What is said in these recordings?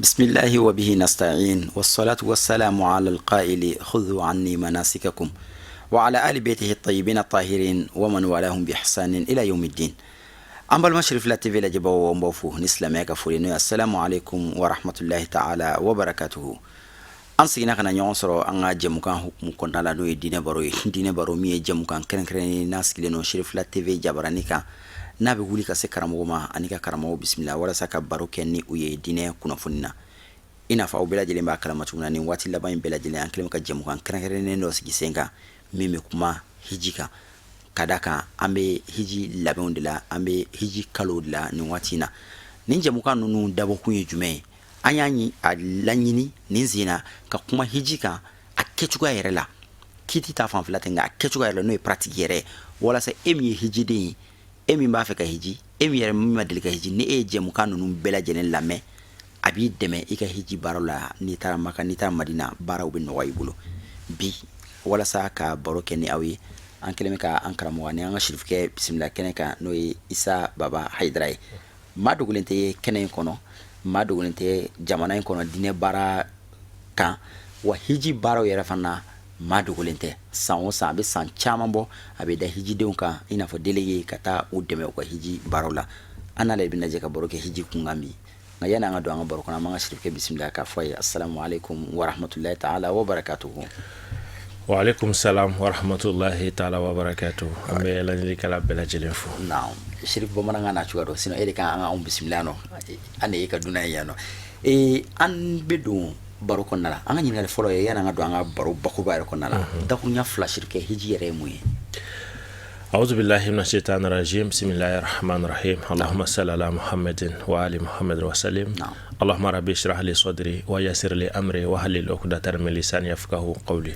Bismillahi wa bihi nasta'in wassalatu wassalamu ala alqaili khudhu anni manasikakum wa ala ali beytihi tayyibin tahirin wa man walahum bi ihsanin ila yawmiddin. An balima Cherifila TV lajɛbaaw, an b'aw fo ni silamɛya ka foli, n'o ye assalamu alaikum wa rahmatullahi ta'ala wa barakatuhu. An seginna ka na ɲɔgɔn sɔrɔ an ka jɛmukan hukumu kɔnɔna la, n'o ye diinɛ baro ye. Diinɛ baro min ye jɛmukan kɛrɛnkɛrɛnnen n'a sigilen don Cherifila TV jabarani kan, n'a bɛ wuli ka se karamɔgɔ ma ani ka karamɔgɔ bisimila walasa ka baro kɛ ni u ye diinɛ kunnafoni na. I n'a fɔ aw bɛɛ lajɛlen b'a kalama cogo min na, nin waati laban in bɛɛ lajɛlen, an kɛlen ka jɛmukan kɛrɛnkɛrɛnnen dɔ sigi sen kan min bɛ kuma hiji kan, ka da kan an bɛ hiji labɛnw de la, an bɛ hiji kalo de la nin waati in na. Nin jɛmukan ninnu dabɔkun ye jumɛn ye? An y'a a laɲini nin sen na ka kuma hiji kan a kɛcogoya yɛrɛ la, kiti ta fanfɛla tɛ, nka a kɛcogoya yɛrɛ la, n'o ye pratique yɛrɛ ye, walasa e min ye hijiden ye, e min b'a fɛ ka hiji, e min yɛrɛ min ma deli ka hiji, ni e ye jɛmukan ninnu bɛɛ lajɛlen lamɛn, a b'i dɛmɛ i ka hiji baaraw la. N'i taara Maka, n'i taara Madina, baaraw bɛ nɔgɔya i bolo. Bi, walasa ka baro kɛ ni aw ye, an kɛlen bɛ ka an karamɔgɔ ani an ka sirifukɛ bisimila kɛnɛ kan, n'o ye Isa Baba Hayidara ye. Maa dogolen tɛ kɛnɛ in kɔnɔ, maa dogolen tɛ jamana in kɔnɔ diinɛ baara kan, wa hiji baaraw yɛrɛ fana, maa dogolen tɛ. San o san, a bɛ san caman bɔ, a bɛ da hijidenw kan i n'a fɔ délégué ka taa u dɛmɛ u ka hiji baaraw la. An n'ale bɛna jɛ ka baro kɛ hiji kunkan bi. Nka yanni an ka don an ka baro kɔnɔ, an b'an ka sirifukɛ bisimila k'a fɔ a ye assalamu alaikum wa rahmatullahi ta'ala wa barakatuhu. Wa alaikum salam wa rahmatullahi ta'ala wa barakatuhu. An bɛ lajɛlikɛla bɛɛ lajɛlen fo. Naam, Sirif, bamanankan n'a cogoya dɔn, sinon e de kan an ka anw bisimila nɔ, an de ye ka dunan ye yan nɔ. Ee, an bɛ don baro kɔnɔna la. An ka ɲininkali fɔlɔ ye, yanni an ka don an ka baro bakuruba yɛrɛ kɔnɔna la, dakurunya fila, sirifukɛ, hiji yɛrɛ ye mun ye? A'udhu billahi minash shaitani rajim. Bismillahir rahmanir rahim. Allahumma salli ala Muhammadin wa ali Muhammadin wa sallim. Allahumma rabbi shrah li sadri wa yassir li amri wa hlul 'uqdatan min lisani yafqahu qawli.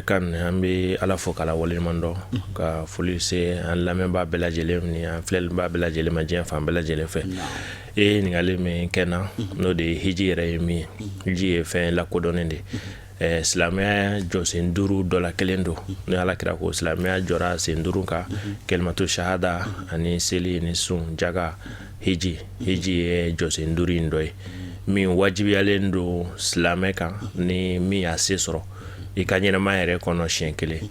Kan an bɛ Ala fo k'Ala waleɲuman dɔn, ka foli se an lamɛnbaa bɛɛ lajɛlen ni an filɛlibaa bɛɛ lajɛlen ma diɲɛ fan bɛɛ lajɛlen fɛ. E ye ɲininkali min kɛ n na, n'o de ye hiji yɛrɛ ye min ye. Hiji ye fɛn lakodɔnnen de ye. Silamɛya jɔsen duuru dɔ la kelen don. Ni Ala kira ko silamɛya jɔra sen duuru kan, kelimatu shahada ani seli ni sun, jaga, hiji. Hiji ye jɔsen duuru in dɔ ye min wajibiyalen don silamɛ kan, ni min y'a se sɔrɔ i ka ɲɛnamaya yɛrɛ kɔnɔ siɲɛ kelen.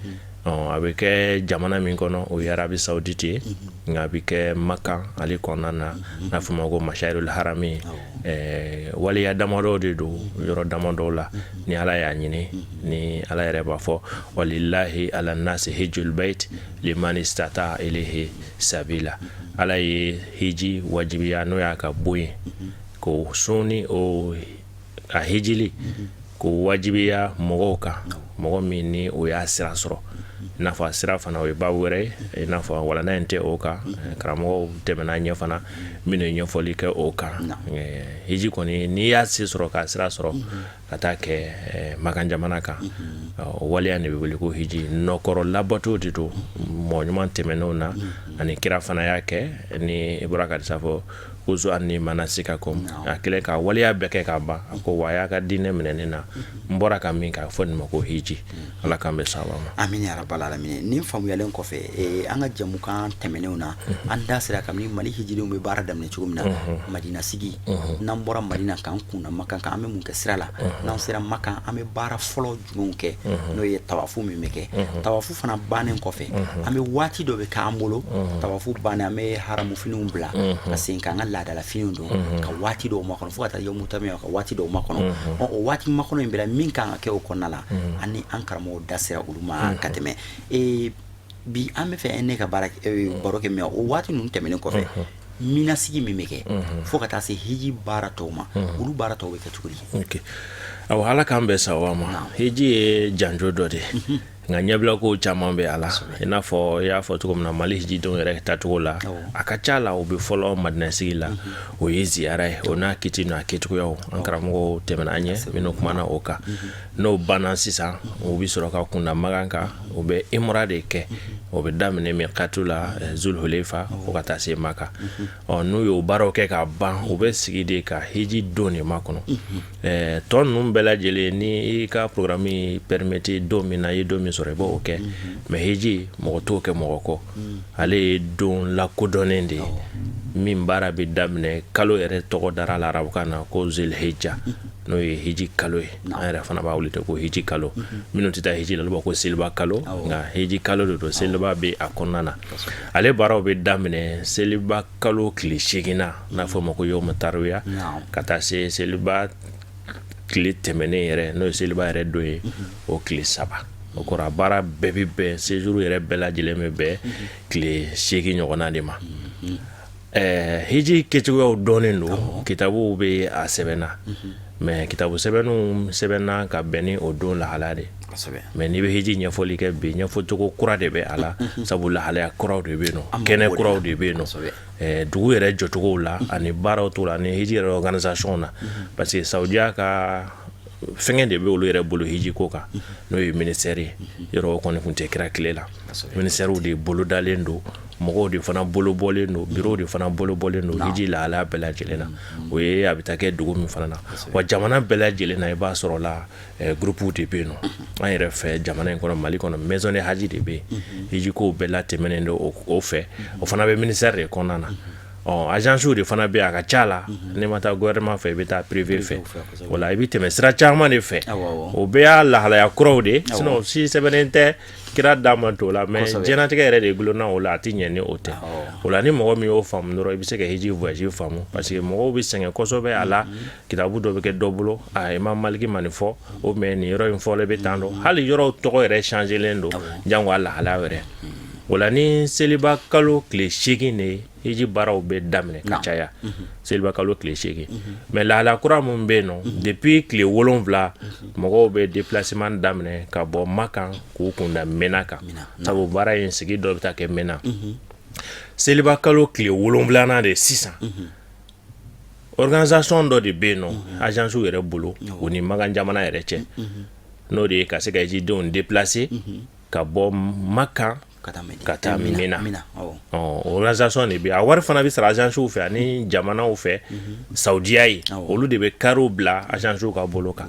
A bɛ kɛ jamana min kɔnɔ, o ye Arabi Saoudite ye, nka a bɛ kɛ Makan ale kɔnɔna na, n'a fɔ ma ko Mashayirul Harami. Waleya damadɔ de don yɔrɔ damadɔ la. Ni Ala y'a ɲini, ni Ala yɛrɛ b'a fɔ walilahi ala nasi hijul bayt liman istata ilayhi sabila. Ala ye hiji wajibiya, n'o y'a ka bon ye, k'o sun ni o a hijili k'o wajibiya mɔgɔw kan, mɔgɔ min ni o y'a sira sɔrɔ. I n'a fɔ a sira fana, o ye baabu wɛrɛ ye, i n'a fɔ walanda in tɛ o kan. Karamɔgɔw tɛmɛna ɲɛ fana minnu ye ɲɛfɔli kɛ o kan. Hiji kɔni, n'i y'a se sɔrɔ k'a sira sɔrɔ ka taa kɛ Makan jamana kan, o waleya de bɛ wele ko hiji. Nɔkɔrɔ labato de don, mɔgɔ ɲuman tɛmɛnenw na, ani kira fana y'a kɛ. Ni i bɔra ka fɔ khuzu anni manasikakum, a kɛlen ka waleya bɛɛ kɛ ka ban, a ko wa y'a ka diinɛ minɛ ne na, n bɔra ka min k'a fɔ nin ma ko hiji. Ala k'an bɛn sawaba ma. Amin ya rabbal alamin. Nin faamuyalen kɔfɛ, an ka jɛmukan tɛmɛnenw na, an da sera kabini Mali hijidenw bɛ baara daminɛ cogo min na, Madina sigi, n'an bɔra Madina k'an kunda Makan kan, an bɛ mun kɛ sira la? N'an sera Makan, an bɛ baara fɔlɔ jumɛnw kɛ, n'o ye tawafu min bɛ kɛ? Tawafu fana bannen kɔfɛ, an bɛ waati dɔ bɛ k'an bolo. Tawafu bannen, an bɛ haramufiniw bila ka segin k'an ka laadala finiw don ka waati dɔw makɔnɔ, fo ka taa yawmu tarwiya, ka waati dɔw makɔnɔ. O waati makɔnɔ in bɛɛ, min kan ka kɛ o kɔnɔna la, an ni an karamɔgɔw da sera olu ma ka tɛmɛ. Bi, an bɛ fɛ ne ka baara baro kɛ min, o waati ninnu tɛmɛnen kɔfɛ, minasigi min bɛ kɛ fo ka taa se hiji baara tɔw ma, olu baara tɔw bɛ kɛ cogo di? Ok, awa, Ala k'an bɛn sawaba ma. Hiji ye janjo dɔ de ye. Nka ɲɛbila ko caman bɛ a la. I n'a fɔ i y'a fɔ cogo min na, Mali hijidenw yɛrɛ tacogo la, a ka ca la, u bɛ fɔlɔ Madina sigi la, o ye ziyara ye, o n'a kiti n'a kɛcogoyaw, an karamɔgɔw tɛmɛna an ɲɛ minnu kumana o kan. N'o banna sisan, u bɛ sɔrɔ ka kunda Makan kan, u bɛ imura de kɛ. O bɛ daminɛ miqatu la, Zulhulefa, fo ka taa se Maka. Ɔ, n'u y'o baaraw kɛ ka ban, u bɛ sigi de ka hiji don de makɔnɔ. Tɔ ninnu bɛɛ lajɛlen, ni i ka programme permettre don min na, i ye don min sɔrɔ, i b'o kɛ. Mais hiji, mɔgɔ t'o kɛ mɔgɔ kɔ. Ale ye don lakodɔnnen de ye min baara bɛ daminɛ. Kalo yɛrɛ tɔgɔ dara la arabukan na ko Zulhijja, n'o ye hiji kalo ye. An yɛrɛ fana b'a wele ten ko hiji kalo. Minnu tɛ taa hiji la, olu b'a ko seliba kalo, nka hiji kalo de don, seliba bɛ a kɔnɔna na. Ale baaraw bɛ daminɛ seliba kalo tile 8nan, n'a fɔ o ma ko yomu taruya, ka taa se seliba tile tɛmɛnen yɛrɛ, n'o ye seliba yɛrɛ don ye, o tile 3. O kɔrɔ, a baara bɛɛ bɛ bɛn, séjour yɛrɛ bɛɛ lajɛlen bɛ bɛn tile 8 ɲɔgɔnna de ma. Hiji kɛcogoyaw dɔnnen don, kitabuw bɛ a sɛbɛnna, mais kitabu sɛbɛnninw sɛbɛnna ka bɛn ni o don lahala de. Mais n'i bɛ hiji ɲɛfɔli kɛ bi, ɲɛfɔcogo kura de bɛ a la, sabu lahalaya kuraw de bɛ yen nɔ, kɛnɛ kuraw de bɛ yen nɔ, dugu yɛrɛ jɔcogow la ani baaraw t'o la ani hiji yɛrɛ organisation na, parce que Saudiya ka fɛngɛ de bɛ olu yɛrɛ bolo hiji ko kan, n'o ye ministère ye. Yɔrɔ o kɔni tun tɛ kira tile la. Ministère de bolodalen don, mɔgɔw de fana bolobɔlen don, bureau de fana bolobɔlen don hiji lahalaya bɛɛ lajɛlen na. O ye a bɛ taa kɛ dugu min fana na wa, jamana bɛɛ lajɛlen na, i b'a sɔrɔ la groupe de bɛ yen nɔ. An yɛrɛ fɛ jamana in kɔnɔ, Mali kɔnɔ, maison de haji de bɛ yen. Hiji kow bɛɛ latɛmɛnen don o fɛ, o fana bɛ ministère de kɔnɔna na. Ɔ, agences de fana bɛ yen. A ka ca la, n'i ma taa gouvernement fɛ, i bɛ taa privé fɛ. O la, i bɛ tɛmɛ sira caman de fɛ. O bɛɛ y'a lahalaya kuraw de, sinon si sɛbɛnnen tɛ, kira da ma to o la. Mais diɲɛnatigɛ yɛrɛ de gulonna o la, a tɛ ɲɛ ni o tɛ. O la, ni mɔgɔ min y'o faamu dɔrɔn, i bɛ se ka hiji voyage faamu, parce que mɔgɔw bɛ sɛgɛn kosɛbɛ a la. Kitabu dɔ bɛ kɛ dɔ bolo, a Imam Maliki ma nin fɔ o, mais nin yɔrɔ in fɔlen bɛ tan dɔn, hali yɔrɔw tɔgɔ yɛrɛ changelen don, jango a lahalaya yɛrɛ. O la, ni seliba kalo tile 8 de hiji baaraw bɛ daminɛ ka caya, seliba kalo tile 8. Mais lahala kura min bɛ yen nɔ, depuis tile 7, mɔgɔw bɛ déplacement daminɛ ka bɔ Makan k'u kunda Mena kan, sabu baara in sigi dɔ bɛ taa kɛ Mena. Seliba kalo tile 7nan de sisan, organisation dɔ de bɛ yen nɔ agence yɛrɛ bolo, u ni Makan jamana yɛrɛ cɛ, n'o de ye ka se ka hijidenw déplacer ka bɔ Makan ka taa Mina. Organisation de bɛ, a wari fana bɛ sara agence fɛ ani jamanaw fɛ. Saudiya ye, olu de bɛ kariw bila agence ka bolo kan.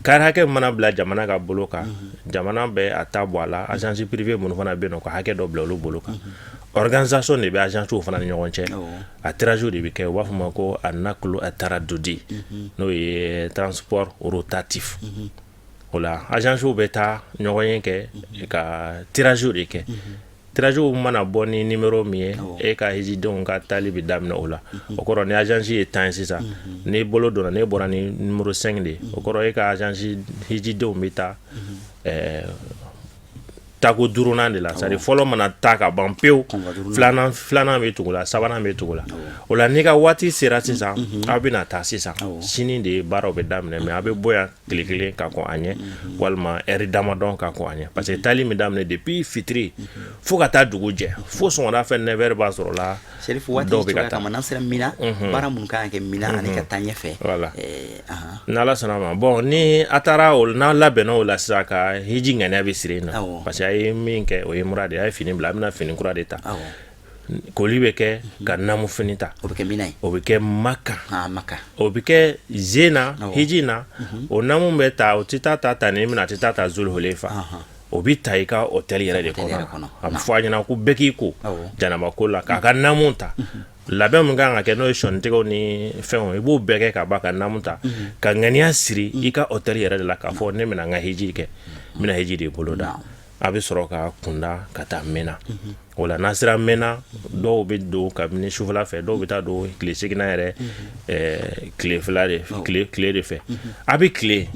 Kari hakɛ mana bila jamana ka bolo kan, jamana bɛ a ta bɔ a la. Agence privée minnu fana bɛ yen nɔ, ka hakɛ dɔ bila olu bolo kan. Organisation de bɛ agence fana ni ɲɔgɔn cɛ. A tirage de bɛ kɛ, u b'a fɔ ma ko a nakulu a taradudi, n'o ye transport rotatif. O la, agence bɛ taa ɲɔgɔn ye kɛ ka tirage de kɛ. Tirage mana bɔ ni numéro min ye, e ka hijidenw ka taali bɛ daminɛ o la. O kɔrɔ, ni agence ye 10 ye sisan, n'i bolo donna, n'e bɔra ni numéro 5 de ye, o kɔrɔ e ka agence hijidenw bɛ taa tako duurunan de la. C'est à dire, fɔlɔ mana taa ka ban pewu, filanan bɛ tugu la, sabanan bɛ tugu la. O la, n'i ka waati sera sisan, aw bɛna taa sisan. Sini de baaraw bɛ daminɛ, mais aw bɛ bɔ yan tile kelen ka kɔn a ɲɛ, walima heure damadɔ ka kɔn a ɲɛ, parce que taali min daminɛ depuis fitiri fo ka taa dugu jɛ, fo sɔgɔmada fɛ 9 heures b'a sɔrɔ la. Serif, waati dɔw bɛ ka cogoya taa. Kama, n'an sera Mina, baara mun kan ka kɛ Mina ani ka taa ɲɛfɛ? Voilà. N'Ala sɔnna ma, bon, ni a taara o, n'a labɛnna o la sisan, ka hiji ŋaniya bɛ siri yen nɔ, parce que a ye min kɛ, o ye mura de ye. A ye fini bila, a bɛna fini kura de ta. Koli bɛ kɛ ka namu fini ta. O bɛ kɛ Mina ye? O bɛ kɛ Maka. Ah, Maka. O bɛ kɛ zena hiji na. O namu bɛ ta, o tɛ taa ta ta ni mina, a tɛ taa ta Zulhulefa. O bɛ ta i ka hôtel yɛrɛ de Hôtel yɛrɛ kɔnɔ. Kɔnɔ. A bɛ fɔ a ɲɛna ko bɛɛ k'i ko janaba ko la k'a ka namu ta. Labɛn min kan ka kɛ, n'o ye sɔnnitigɛw ni fɛnw, i b'o bɛɛ kɛ ka ban, ka namu ta, ka ŋaniya siri i ka hôtel yɛrɛ de la k'a fɔ ne bɛna n ka hiji kɛ, n bɛna hiji de boloda. A bɛ sɔrɔ ka kunda ka taa Mena. O la, n'a sera Mena, dɔw bɛ don kabini sufɛla fɛ, dɔw bɛ taa don tile 8nan yɛrɛ, tile 2 de, tile de fɛ. A bɛ tile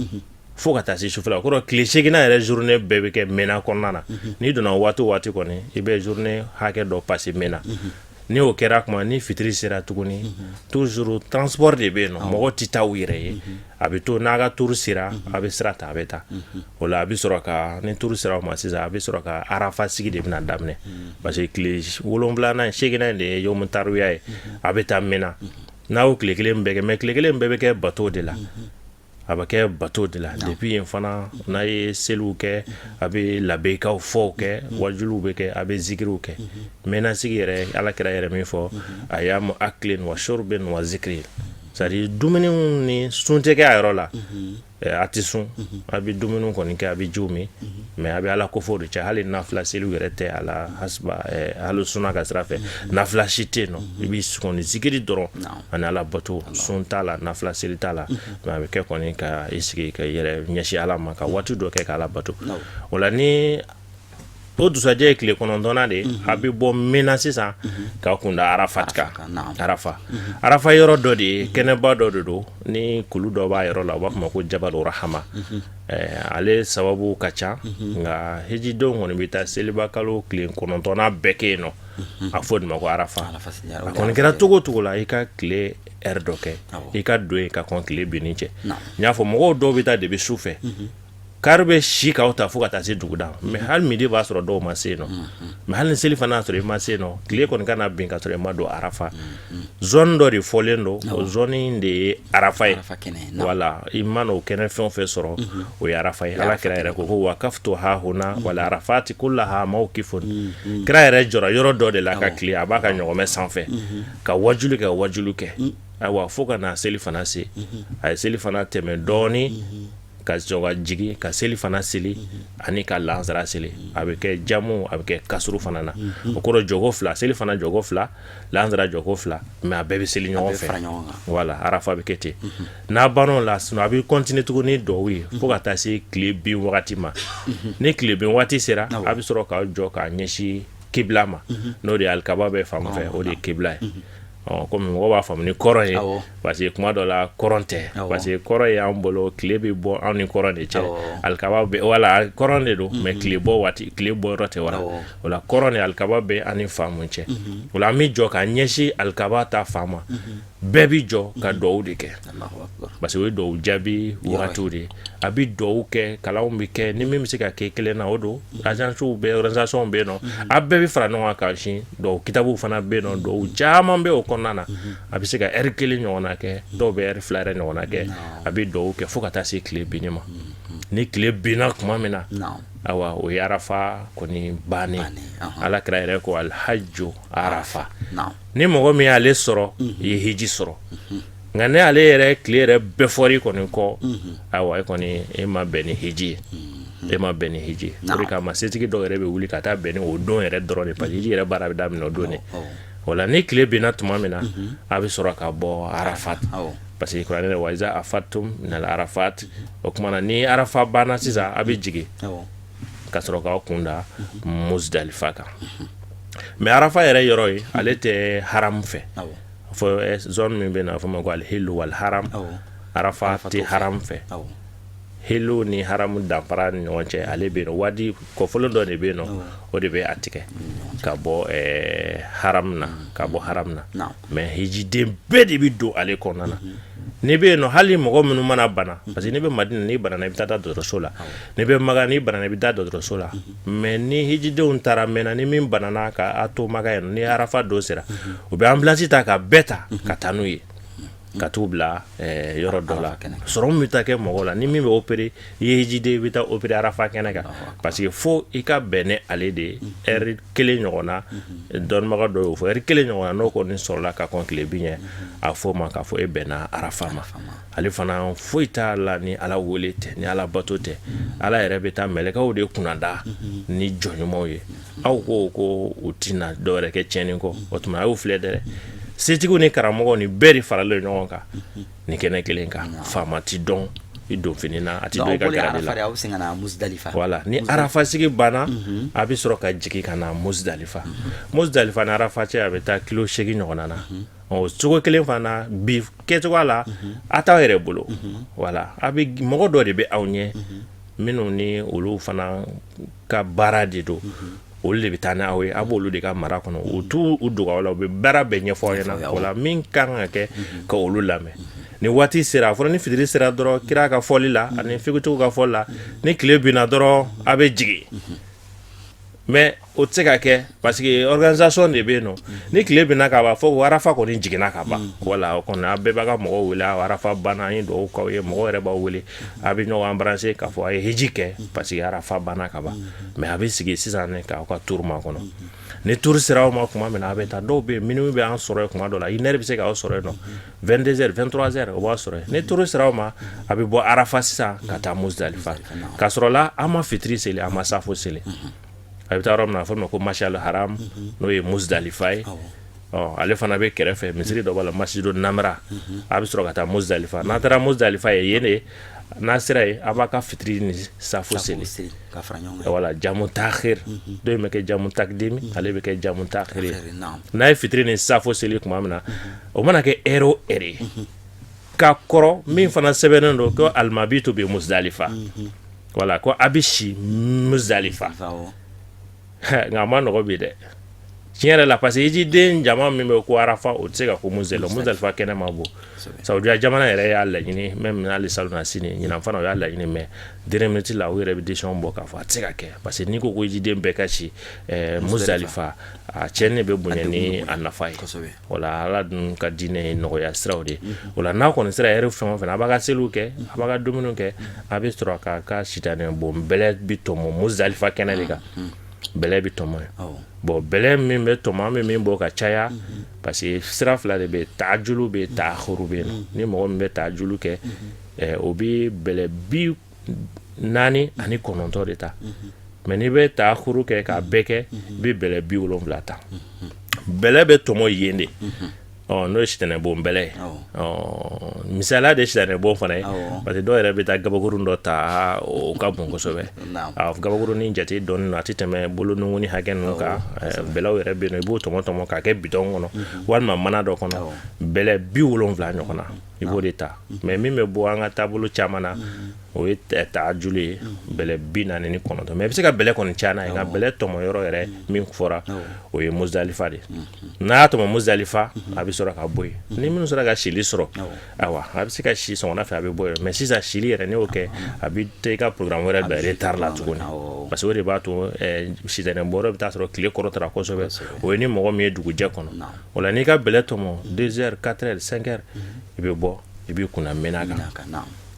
fo ka taa se sufɛla. O kɔrɔ, tile 8nan yɛrɛ journée bɛɛ bɛ kɛ Mena kɔnɔna na. N'i donna waati o waati kɔni, i bɛ journée hakɛ dɔ passer Mena. Ni o kɛra kuma ni fitiri sera tuguni, toujours transport de bɛ yen nɔ, mɔgɔ tɛ taa u yɛrɛ ye. A bɛ to n'a ka tour sera, a bɛ sira ta, a bɛ taa. O la a bɛ sɔrɔ ka, ni tour sera o ma sisan, a bɛ sɔrɔ ka arafa sigi de bɛna daminɛ, parce que tile 7nan, 8nan de ye yomu taruya ye. A bɛ taa Mina n'a y'o tile kelen bɛɛ kɛ, mais tile kelen bɛɛ bɛ kɛ bato de la, a bɛ kɛ bato de la. Depuis yen fana, n'a ye seliw kɛ, a bɛ labeyikaw fɔw kɛ, wajuliw bɛ kɛ, a bɛ zikiriw kɛ. Mina sigi yɛrɛ, Ala kira yɛrɛ min fɔ, ayamu aklin wa shurbin wa zikiri, c'est à dire dumuniw ni sun tɛ kɛ a yɔrɔ la. A tɛ sun, a bɛ dumuniw kɔni kɛ, a bɛ jiw min, mais a bɛ Ala kofɔ de cɛ. Hali nafila seliw yɛrɛ tɛ a la, hasiba hali suna ka sira fɛ, nafila si tɛ yen nɔ. I bɛ kɔni zikiri dɔrɔn ani Ala bato. Sun t'a la, nafila seli t'a la, mais a bɛ kɛ kɔni ka i sigi ka i yɛrɛ ɲɛsin Ala ma, ka waati dɔ kɛ ka Ala bato. O la ni o dugusajɛ ye tile 9nan de ye, a bɛ bɔ Mina sisan ka kunda Arafat kan. Arafa, Arafa yɔrɔ dɔ de ye, kɛnɛba dɔ de don, ni kulu dɔ b'a yɔrɔ la, u b'a fɔ ma ko Jabalu Rahama. Ale sababu ka ca, nka hijidenw kɔni bɛ taa seliba kalo tile 9nan bɛɛ kɛ yen nɔ. A fɔ de ma ko Arafa. A kɔni kɛra cogo o cogo la, i ka tile heure dɔ kɛ, i ka don yen ka kɔn tile binni cɛ. N y'a fɔ, mɔgɔw dɔw bɛ taa depuis su fɛ, car bɛ si k'aw ta fo ka taa se duguda, mais hali midi b'a sɔrɔ dɔw ma se yen nɔ. Mais hali ni seli fana y'a sɔrɔ i ma se yen nɔ, tile kɔni kana bin ka sɔrɔ i ma don Arafa. Zone dɔ de fɔlen don, o zone in de ye Arafa ye. Voilà, i mana o kɛnɛ fɛn o fɛn sɔrɔ, o ye Arafa ye. Ala kira yɛrɛ ko ko wakaftu hahuna wal arafati kullaha mawqifun. Kira yɛrɛ jɔra yɔrɔ dɔ de la ka tile, a b'a ka ɲɔgɔmɛ sanfɛ ka wajulu kɛ, wajulu kɛ. Ayiwa, fo ka na seli fana se, a ye seli fana tɛmɛ dɔɔnin ka sɔrɔ ka jigin ka seli fana seli ani ka lansara seli. A bɛ kɛ jamu, a bɛ kɛ kasuru fana na. O kɔrɔ jɔko fila, seli fana jɔko fila, lansara jɔko fila, mais a bɛɛ bɛ seli ɲɔgɔn fɛ. Voilà, Arafa bɛ kɛ ten. N'a banna o la, sinon a bɛ continuer tuguni ni dugawu ye fo ka taa se tile bin wagati ma. Ni tile bin waati sera, a bɛ sɔrɔ k'aw jɔ k'a ɲɛsin kibila ma, n'o de ye alikaba bɛ fan fɛ, o de ye kibila ye. Komi mɔgɔ b'a faamu ni kɔrɔn ye, parce que kuma dɔ la kɔrɔn tɛ, parce que kɔrɔn ye an bolo, tile bɛ bɔ anw ni kɔrɔn de cɛ. Alikaba bɛ, wala kɔrɔn de don, mais tile bɔ waati, tile bɔ yɔrɔ tɛ. Wala o la kɔrɔn ni alikaba bɛ an ni fan mun cɛ. O la an bɛ jɔ ka ɲɛsin alikaba ta fan ma. Bɛɛ bɛ jɔ ka dugawu de kɛ, parce que o ye dugawu jaabi wagatiw de ye. A bɛ dugawu kɛ, kalanw bɛ kɛ, ni min bɛ se ka kɛ kelen na, o don. Agencew bɛ, organisation bɛ yen nɔ, a bɛɛ bɛ fara ɲɔgɔn kan ka sin. Dugawu kitabuw fana bɛ yen nɔ, dugawu caman bɛ o kɔnɔna na. A bɛ se ka heure kelen ɲɔgɔnna kɛ, dɔw bɛ heure 2 yɛrɛ ɲɔgɔnna kɛ. A bɛ dugawu kɛ fo ka taa se tile binni ma. Ni tile binna tuma min na, ayiwa, o ye Arafa kɔni bannen. Ala kira yɛrɛ ko alhajju Arafa. Ni mɔgɔ min y'ale sɔrɔ, i ye hiji sɔrɔ. Nka ne ale yɛrɛ tile yɛrɛ bɛɛ fɔri kɔni kɔ, ayiwa, e kɔni e ma bɛn ni hiji ye, e ma bɛn ni hiji ye. O de kama setigi dɔw yɛrɛ bɛ wuli ka taa bɛn ni o don yɛrɛ dɔrɔn de, parce que hiji yɛrɛ baara bɛ daminɛ o don de. O la ni tile binna tuma min na, a bɛ sɔrɔ ka bɔ Arafat, parce que kuranɛ wa iza afattum minal arafat. O tuma na ni Arafa banna sisan, a bɛ jigin ka sɔrɔ k'aw kun da Muzdalifa kan. Mais Arafa yɛrɛ yɔrɔ ye, ale tɛ haram fɛ. Fɔ zone min bɛ na, a fɔ ma ko alhilu wal haram. Arafa tɛ haram fɛ. Hilu ni haramu danfara ni ɲɔgɔn cɛ, ale bɛ yen, wadi kɔfɔlɔ dɔ de bɛ yen nɔ, o de bɛ a tigɛ ka bɔ haram na, ka bɔ haram na. Mais hijiden bɛɛ de bɛ don ale kɔnɔna na. N'i bɛ yen nɔ, hali mɔgɔ minnu mana bana, parce que n'i bɛ Madina, n'i banana, i bɛ taa dɔgɔtɔrɔso la. N'i bɛ Maka, n'i banana, i bɛ taa dɔgɔtɔrɔso la. Mais ni hijidenw taara mɛnna, ni min banana ka a to Maka yen, ni Arafa don sera, u bɛ ambulance ta ka bɛɛ ta ka taa n'u ye, ka t'u bila yɔrɔ dɔ la. Sɔrɔ min bɛ taa kɛ mɔgɔ la, ni min bɛ opérer, i ye hijiden, i bɛ taa opérer Arafa kɛnɛ kan, parce que fo i ka bɛn ni ale de ye heure kelen ɲɔgɔn na. Dɔnnibaga dɔ y'o fɔ, heure kelen ɲɔgɔn na, n'o kɔni sɔrɔla ka kɔn tile bin ɲɛ, a fɔ ma k'a fɔ e bɛnna Arafa ma. Ale fana foyi t'a la ni Ala wele tɛ, ni Ala bato tɛ. Ala yɛrɛ bɛ taa mɛlɛkɛw de kunnada ni jɔn ɲumanw ye. Aw ko ko u tɛna dɔwɛrɛ kɛ tiɲɛni kɔ, o tuma a y'u filɛ dɛ. Setigiw ni karamɔgɔw ni bɛɛ de faralen ɲɔgɔn kan ni kɛnɛ kelen kan. Faama ti dɔn i donfini na, a ti dɔn i ka garadi la. Aw bɛ segin ka na Muzdalifa. Voilà, ni Arafa sigi banna, a bɛ sɔrɔ ka jigin ka na Muzdalifa. Muzdalifa ni Arafa cɛ, a bɛ taa kilo 8 ɲɔgɔnna na. O cogo kelen fana bi kɛcogoya la, a t'aw yɛrɛ bolo. Voilà, a bɛ mɔgɔ dɔ de bɛ aw ɲɛ, minnu ni olu fana ka baara de don. Olu de bɛ taa n'aw ye, a b'olu de ka mara kɔnɔ, u t'u u dogo aw la, u bɛ baara bɛɛ ɲɛfɔ aw ɲɛna. O la, min kan ka kɛ, ka olu lamɛn. Ni waati sera, a fɔra ni fitiri sera dɔrɔn, kira ka fɔli la ani fikitigiw ka fɔli la, ni tile binna dɔrɔn, a bɛ jigin. Mais o tɛ se ka kɛ parce que organisation de bɛ yen nɔ. Ni tile binna ka ban, fɔ ko Arafa kɔni jiginna ka ban, wala o kɔni, a bɛɛ b'a ka mɔgɔw wele, Arafa banna, an ye dugawu k'aw ye. Mɔgɔw yɛrɛ b'aw wele, a bɛ ɲɔgɔn embrasser k'a fɔ a ye hiji kɛ, parce que Arafa banna ka ban. Mais a bɛ sigi sisan ne k'aw ka tour makɔnɔ. Ni tour sera aw ma tuma min na, a bɛ taa. Dɔw bɛ yen, minuit bɛ an sɔrɔ yen tuma dɔ la, 1 heure bɛ se k'aw sɔrɔ yen nɔ, 22 heures, 23 heures, o b'a sɔrɔ yen. Ni tour sera aw ma, a bɛ bɔ Arafa sisan ka taa Muzdalifa, k'a sɔrɔ la an ma fitiri seli, an ma safo seli. A bɛ taa yɔrɔ min na, a fɔ ma ko Mashal Haram, n'o ye Muzdalifa ye. Ɔ, ale fana bɛ kɛrɛfɛ, misiri dɔ b'a la, Masidu Namra. A bɛ sɔrɔ ka taa Muzdalifa. N'a taara Muzdalifa ye, yen de n'a sera yen, a b'a ka fitiri ni safo seli. Wala jamu takhir, dɔ in bɛ kɛ jamu takdimi, ale bɛ kɛ jamu takhir ye. N'a ye fitiri ni safo seli tuma min na, o mana kɛ heure o heure ye ka kɔrɔ, min fana sɛbɛnnen don ko almabitu bi Muzdalifa, wala ko a bɛ si Muzdalifa. Nka a ma nɔgɔ bi dɛ, tiɲɛ yɛrɛ la, parce que hijiden jama min bɛ ko Arafa, o tɛ se ka ko Muzdalifa. Muzdalifa kɛnɛ ma bon. Saudiya jamana yɛrɛ y'a laɲini même, hali salon na sini ɲinan fana, o y'a laɲini, mais dernière minute la, u yɛrɛ bɛ décision bɔ k'a fɔ a tɛ se ka kɛ, parce que n'i ko ko hijiden bɛɛ ka si Muzdalifa, a tiɲɛni bɛ bonya ni a nafa ye. Wala Ala dun ka diinɛ ye nɔgɔya siraw de. O la, n'a kɔni sera heure fɛn o fɛn, a b'a ka seliw kɛ, a b'a ka dumuniw kɛ, a bɛ sɔrɔ k'a ka sitanɛ bon bɛlɛ bi tɔmɔ Muzdalifa kɛnɛ de kan. Bɛlɛ bi tɔmɔ ye. Bon, bɛlɛ min bɛ tɔmɔ, an bɛ min bɔ ka caya, parce que sira fila de bɛ, taajulu bɛ, taahuru bɛ yen. Ni mɔgɔ min bɛ taajulu kɛ, o bɛ bɛlɛ 49 de ta. Mais n'i bɛ taahuru kɛ k'a bɛɛ kɛ, i bɛ bɛlɛ 70 ta. Bɛlɛ bɛ tɔmɔ yen de, ɔ n'o ye sitanɛbon bɛlɛ ye. Ɔ, misaliya de sitanɛbon fana ye, parce que dɔw yɛrɛ bɛ taa gabakurun dɔ ta, o ka bon kosɛbɛ. A gabakurunin jate dɔɔnin, a tɛ tɛmɛ bolo nunguni hakɛ ninnu kan. Bɛlɛw yɛrɛ bɛ yen nɔ, i b'o tɔmɔ tɔmɔ k'a kɛ bidɔn kɔnɔ walima mana dɔ kɔnɔ, bɛlɛ 70 ɲɔgɔn na, i b'o de ta. Mais min bɛ bɔ an ka taabolo caman na, o ye taajulu ye, bɛlɛ 49. Mais i bɛ se ka bɛlɛ kɔni caya n'a ye, nka bɛlɛ tɔmɔ yɔrɔ yɛrɛ min fɔra, o ye Muzdalifa de. N'a y'a tɔmɔ Muzdalifa, a bɛ sɔrɔ ka bɔ yen. Ni minnu sera ka sili sɔrɔ, ayiwa, a bɛ se ka si sɔgɔmada fɛ, a bɛ bɔ yen. Mais sisan, sili yɛrɛ, n'i y'o kɛ, a bɛ taa i ka programme wɛrɛ bila retard la tuguni, parce que o de b'a to sitanɛ bɔyɔrɔ bɛ taa sɔrɔ tile kɔrɔtara kosɛbɛ. O ye ni mɔgɔ min ye dugujɛ kɔnɔ. O la, n'i ka bɛlɛ tɔmɔ 2 heures, 4 heures, 5 heures, i bɛ bɔ, i b'i kunna Mena kan.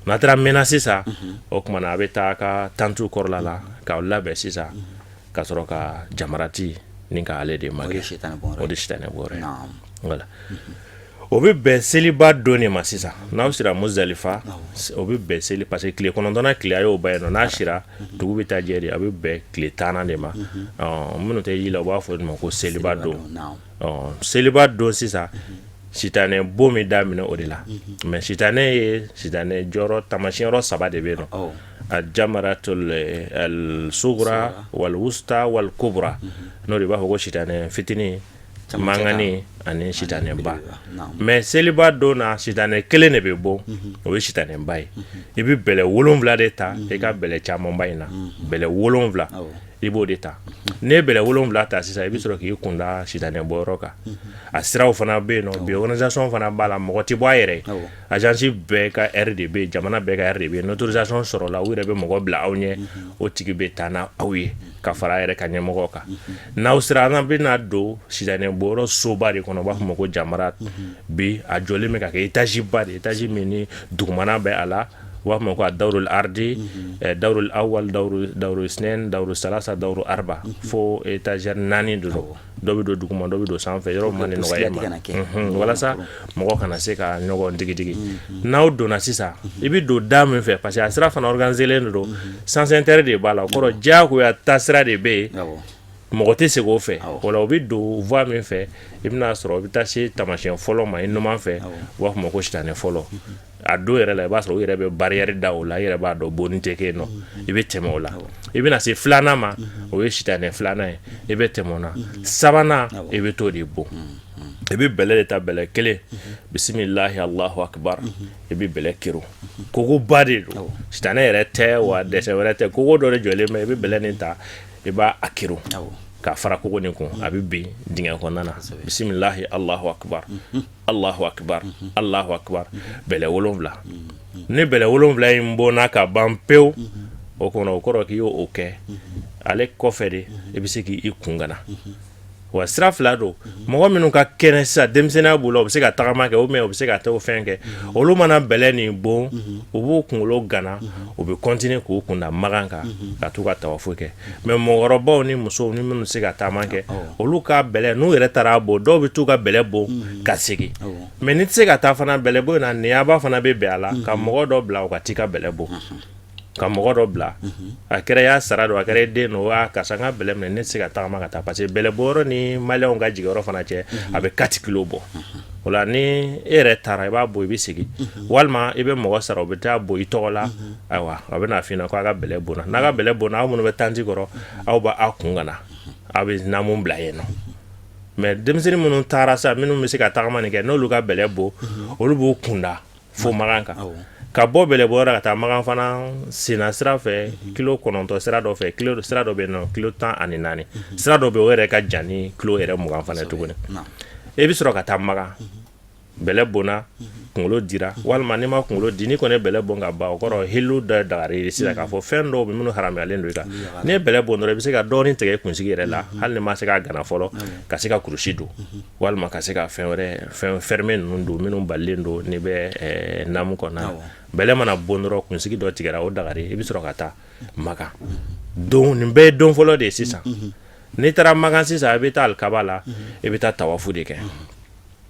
N'a taara Mena sisan, o tuma na, a bɛ taa a ka tente kɔrɔla la k'aw labɛn sisan, ka sɔrɔ ka jamarati ni k'ale de ma kɛ. O de sitanɛ bɔyɔrɔ ye. Voilà, o bɛ bɛn seliba don de ma sisan. N'aw sera Muzdalifa, o bɛ bɛn seli, parce que tile 9nan tile a y'o ba yen nɔ. N'a sera, dugu bɛ taa jɛ de, a bɛ bɛn tile 10nan de ma. Minnu tɛ yi la, u b'a fɔ o ma ko seliba don. Seliba don sisan, sitanɛ bon bɛ daminɛ o de la. Mais sitanɛ ye, sitanɛ jɔyɔrɔ taamasiyɛn yɔrɔ saba de bɛ yen nɔ: aljamaratul sugra wal wusta wal kubra. N'o de b'a fɔ ko sitanɛ fitinin, mangani ani sitanɛba. Mais seliba don na, sitanɛ kelen de bɛ bɔ, o ye sitanɛba ye. I bɛ bɛlɛ 7 de ta i ka bɛlɛ camanba in na, bɛlɛ 7, i b'o de ta. N'i ye bɛlɛ 7 ta sisan, i bɛ sɔrɔ k'i kunda sitanɛ bɔyɔrɔ kan. A siraw fana bɛ yen nɔ bi, organisation fana b'a la, mɔgɔ tɛ bɔ a yɛrɛ ye. Agence bɛɛ ka heure de bɛ yen, jamana bɛɛ ka heure de bɛ yen. Autorisation sɔrɔla, u yɛrɛ bɛ mɔgɔ bila aw ɲɛ, o tigi bɛ taa n'aw ye ka fara a yɛrɛ ka ɲɛmɔgɔ kan. N'aw sera, an bɛna don sitanɛ bɔyɔrɔ soba de kɔnɔ, u b'a fɔ o ma ko jamara. Bi, a jɔlen bɛ ka kɛ étage ba de, étage min ni dugumana bɛ a la, u b'a fɔ ma ko a dawrul ardi, dawrul awal, dawru isnain, dawru salasa, dawru arba, fo étagère naani de don. Dɔ bɛ don duguma, dɔ bɛ don sanfɛ, yɔrɔ ma ni nɔgɔya ma, walasa mɔgɔ kana se ka ɲɔgɔn digidigi. N'aw donna sisan, i bɛ don da min fɛ, parce que a sira fana organisé len de don, sens interdit de b'a la, o kɔrɔ diyagoya taasira de bɛ yen, mɔgɔ tɛ segin o fɛ. O la, o bɛ don voie min fɛ, i bɛna sɔrɔ i bɛ taa se taamasiyɛn fɔlɔ ma i numan fɛ, u b'a fɔ o ma ko sitanɛ fɔlɔ. A don yɛrɛ la, i b'a sɔrɔ u yɛrɛ bɛ barrière da o la, i yɛrɛ b'a dɔn bonni tɛ kɛ yen nɔ. I bɛ tɛmɛ o la, i bɛna se filanan ma, o ye sitanɛ filanan ye, i bɛ tɛmɛ o na. Sabanan, i bɛ t'o de bon, i bɛ bɛlɛ de ta, bɛlɛ kelen, bisimilahi Alahu akibar, i bɛ bɛlɛ kero. Kogoba de don, sitanɛ yɛrɛ tɛ wa dɛsɛ wɛrɛ tɛ, kogo dɔ de jɔlen bɛ. I bɛ bɛlɛ nin ta, i b'a a kero. K'a fara kogo nin kun, a bɛ bin dingɛ kɔnɔna na. Bisimilahi, Allahu akbar, Allahu akbar, Allahu akbar, bɛlɛ 7. Ni bɛlɛ 7 in bɔnna ka ban pewu, o kɔnɔ, o kɔrɔ k'i y'o kɛ. Ale kɔfɛ de, i bɛ se k'i kun gana. Wa sira fila don. Mɔgɔ minnu ka kɛnɛ sisan, denmisɛnninya b'u la, u bɛ se ka tagama kɛ, ou bien u bɛ se ka taa o fɛn kɛ, olu mana bɛlɛ nin bon, u b'u kunkolo gana, u bɛ continuer k'u kunda Makan kan ka t'u ka tawafu kɛ. Mais mɔgɔkɔrɔbaw ni musow ni minnu se ka taama kɛ, olu ka bɛlɛ, n'u yɛrɛ taara bon, dɔw bɛ t'u ka bɛlɛ bon ka segin. Mais n'i tɛ se ka taa fana bɛlɛ bon in na, niyaba fana bɛ bɛn a la ka mɔgɔ dɔ bila o ka t'i ka bɛlɛ bon, ka mɔgɔ dɔ bila, a kɛra y'a sara don, a kɛra den don, wa karisa, n ka bɛlɛ minɛ, ne tɛ se ka tagama ka taa, parce que bɛlɛ bɔyɔrɔ ni maliyɛnw ka jigiyɔrɔ fana cɛ, a bɛ 4 kilo bɔ. O la, ni e yɛrɛ taara, i b'a bɔ, i bɛ segin, walima i bɛ mɔgɔ sara, o bɛ taa bɔ i tɔgɔ la. Ayiwa, a bɛ n'a f'i ɲɛna ko a ka bɛlɛ bonna. N'a ka bɛlɛ bonna, aw minnu bɛ tanti kɔrɔ, aw b'a kun ka na, aw bɛ naamu bila yen nɔ. Mais denmisɛnnin minnu taara sa, minnu bɛ se ka tagama nin kɛ, n'olu ka bɛlɛ bɔ, olu b'u kunda fo Makan kan. Ka bɔ bɛlɛ bɔyɔrɔ ka taa Makan fana, senna sira fɛ, kilo 9 sira dɔ fɛ, kilo sira dɔ bɛ yen nɔ, kilo 14 sira dɔ bɛ yen, o yɛrɛ ka jan ni kilo yɛrɛ 20 fana tuguni. I bɛ sɔrɔ ka taa Makan. Bɛlɛ bonna, kunkolo dira, walima n'i ma kunkolo di, n'i kɔni ye bɛlɛ bon ka ban, o kɔrɔ hilu dɔ dagara i ye sisan, k'a fɔ fɛn dɔw bɛ minnu haramuyalen don i kan. N'i ye bɛlɛ bon dɔrɔn, i bɛ se ka dɔɔnin tigɛ i kunsigi yɛrɛ la, hali ni ma se k'a gana fɔlɔ, ka se ka kurusi don, walima ka se ka fɛn wɛrɛ, fɛn fermé ninnu don, minnu balilen don n'i bɛ naamu kɔnɔna na. Bɛlɛ mana bon dɔrɔn, kunsigi dɔ tigɛra, o dagara, i bɛ sɔrɔ ka taa Makan. Don nin bɛɛ ye don fɔlɔ de ye. Sisan n'i taara Makan sisan, i bɛ taa alikaba la, i bɛ taa tawafu de kɛ.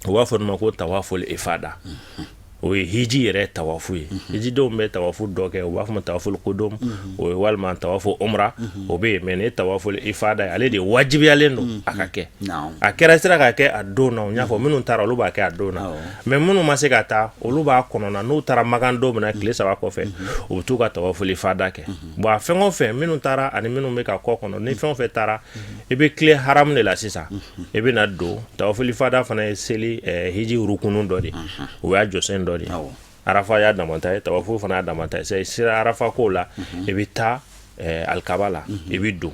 U b'a fɔ nin ma ko tawaful ifada. O ye hiji yɛrɛ tawafu ye. Hijidenw bɛ tawafu dɔ kɛ, u b'a fɔ ma tawaful kudum, o ye, walima tawafu umra, o bɛ yen. Mais nin ye tawaful ifada ye, ale de wajibiyalen don a ka kɛ. A kɛra sera ka kɛ a don na, n y'a fɔ, minnu taara, olu b'a kɛ a don na. Mais minnu ma se ka taa, olu b'a kɔnɔna. N'u taara Makan don min na, tile 3 kɔfɛ, u bɛ t'u ka tawaful ifada kɛ. Bon, a fɛn o fɛn, minnu taara ani minnu bɛ ka kɔ kɔnɔ, ni fɛn o fɛn taara, i bɛ tile haramu de la sisan, i bɛ na don. Tawaful ifada fana ye seli hiji rukunu dɔ de, o y'a jɔsen dɔ de. Arafa y'a damata ye, tawafu fana y'a damata ye. I sera arafa ko la, i bɛ taa alikaba la, i bɛ don.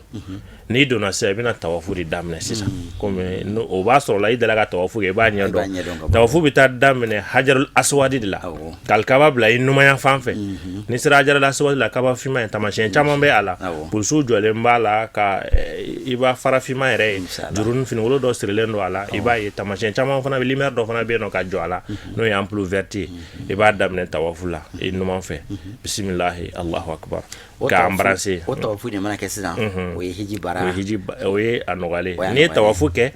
N'i donna sisan, i bɛna tawafu de daminɛ sisan. Komi o b'a sɔrɔ la i delila ka tawafu kɛ, i b'a ɲɛ dɔn. Tawafu bɛ taa daminɛ hajarul aswadi de la, ka alikaba bila i numanya fan fɛ. N'i sera hajarul aswadi la, kaba finma ye, taamasiyɛn caman bɛ a la, polisiw jɔlen b'a la, ka i b'a fara finma yɛrɛ ye, juru finikolon dɔ sirilen don a la, i b'a ye. Taamasiyɛn caman fana bɛ, lumière dɔ fana bɛ yen nɔ ka jɔ a la, n'o ye ampoule verte ye. I b'a daminɛ tawafu la i numan fɛ, bisimilahi, Allahu akbar, k'a embrasser. O tawafu de mana kɛ sisan, o ye hiji baara. O ye hiji, o ye a nɔgɔyalen. N'i ye tawafu kɛ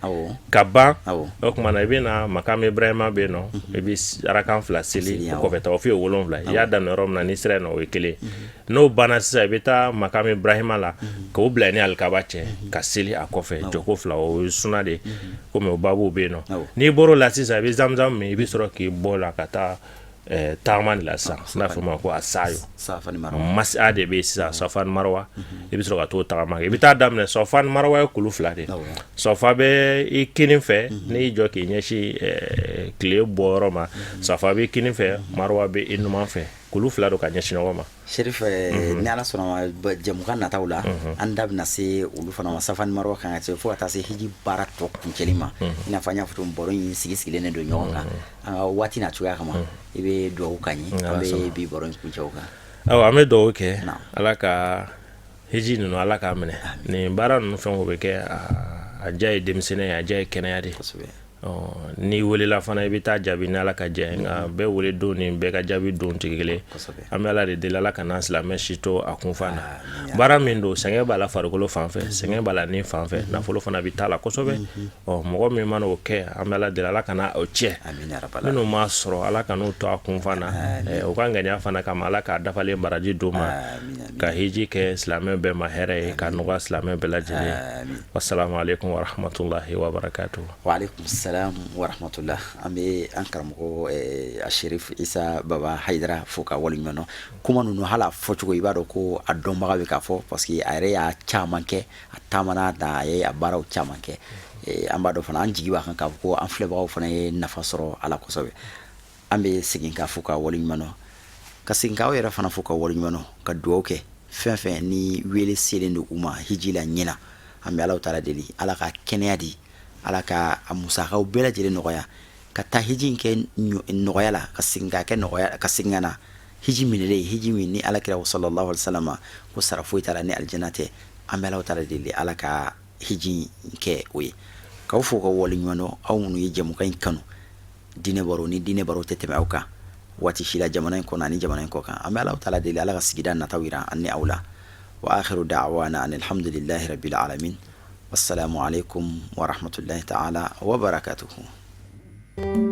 ka ban, o tuma na i bɛ na makamu Ibrahima bɛ yen nɔ, i bɛ arakan 2 seli. O kɔfɛ, tawafu ye 7, i y'a daminɛ yɔrɔ min na, n'i sera yen nɔ, o ye kelen. N'o banna sisan, i bɛ taa makamu Ibrahima la, k'o bila i ni alikaba cɛ, ka seli a kɔfɛ jɔko 2, o ye suna de ye, komi o baabu bɛ yen nɔ. N'i bɔr'o la sisan, i bɛ zamzam min, i bɛ sɔrɔ k'i bɔ la ka taa taama de la sisan, n'a fɔ ma ko asayo masa de bɛ yen sisan, Safa ni Marwa. I bɛ sɔrɔ ka t'o tagama kɛ. I bɛ taa daminɛ Safa ni Marwa ye kulu 2 de. Safa bɛ i kinin fɛ, n'i jɔ k'i ɲɛsin tile bɔyɔrɔ ma, Safa bɛ kinin fɛ, Marwa bɛ i numan fɛ. Kulu 2 don ka ɲɛsin ɲɔgɔn ma. Serif, ni Ala sɔnna ma, jɛmukan nataw la, an da bɛna se olu fana ma, Safa ni Marwa kan, ka se fo ka taa se hiji baara tɔ kuncɛli ma. I n'a fɔ an y'a fɔ cogo min, baro in sigi sigilen de don ɲɔgɔn kan an ka waati n'a cogoya kama. I bɛ dugawu k'an ye, an bɛ bi baro in kuncɛ o kan. Ayiwa, an bɛ dugawu kɛ, Ala ka hiji ninnu, Ala k'a minɛ. Nin baara ninnu, fɛn o bɛ kɛ, a diya ye denmisɛnnin ye, a diya ye kɛnɛya de. N'i welela fana, i bɛ taa jaabi ni Ala ka jɛ. Nka bɛɛ wele don ni bɛɛ ka jaabi don tɛ kelen. An bɛ Ala de deli, Ala kana silamɛ si to a kunfan na. Baara min don, sɛgɛn b'a la farikolo fan fɛ, sɛgɛn b'a la ni fan fɛ, nafolo fana bɛ taa la kosɛbɛ. Ɔ, mɔgɔ min mana o kɛ, an bɛ Ala deli, Ala kana o tiɲɛ. Minnu m'a sɔrɔ, Ala kan'u to a kunfan na. U ka ŋaniya fana kama, Ala k'a dafalen baraji d'u ma, ka hiji kɛ silamɛ bɛɛ ma hɛrɛ ye, ka nɔgɔya silamɛ bɛɛ lajɛlen ye. Wasalamu aleykum warahmatulahi wabarakatuh. Waaleykum salam warahmatullah. An bɛ an karamɔgɔ Sherif Isa Baba Hayidara fo ka waleɲuman dɔn. Kuma ninnu, hali a fɔcogo, i b'a dɔn ko a dɔnbaga bɛ k'a fɔ, parce que a yɛrɛ y'a caman kɛ, a taamana ta, a ye a baaraw caman kɛ. An b'a dɔn fana, an jigi b'a kan k'a fɔ ko an filɛbagaw fana ye nafa sɔrɔ a la kosɛbɛ. An bɛ segin k'a fo ka waleɲuman dɔn, ka segin k'aw yɛrɛ fana fo ka waleɲuman dɔn, ka dugawu kɛ fɛn fɛn ni wele selen don u ma hiji la ɲina. An bɛ Alahu taala deli, Ala ka kɛnɛya di, Ala ka a musakaw bɛɛ lajɛlen nɔgɔya, ka taa hiji in kɛ nɔgɔya la, ka segin k'a kɛ nɔgɔya, ka segin ka na hiji minɛlen, hiji min ni Ala kira sallallahu alaihi wasallam ko sara foyi t'a la ni alijana tɛ. An bɛ Alahu taala deli, Ala ka hiji in kɛ o ye. K'aw fo ka waleɲuman dɔn, aw minnu ye jɛmukan in kanu, diinɛ baro ni diinɛ baro tɛ tɛmɛ aw kan waati si la, jamana in kɔnɔ ani jamana in kɔ kan. An bɛ Alahu taala deli, Ala ka sigida nataw yira an ni aw la. Wa akhiru da'wana anil hamdulillahi rabbil alamin. Wassalamu alaikum wa rahmatullahi ta'ala wa barakatuhu.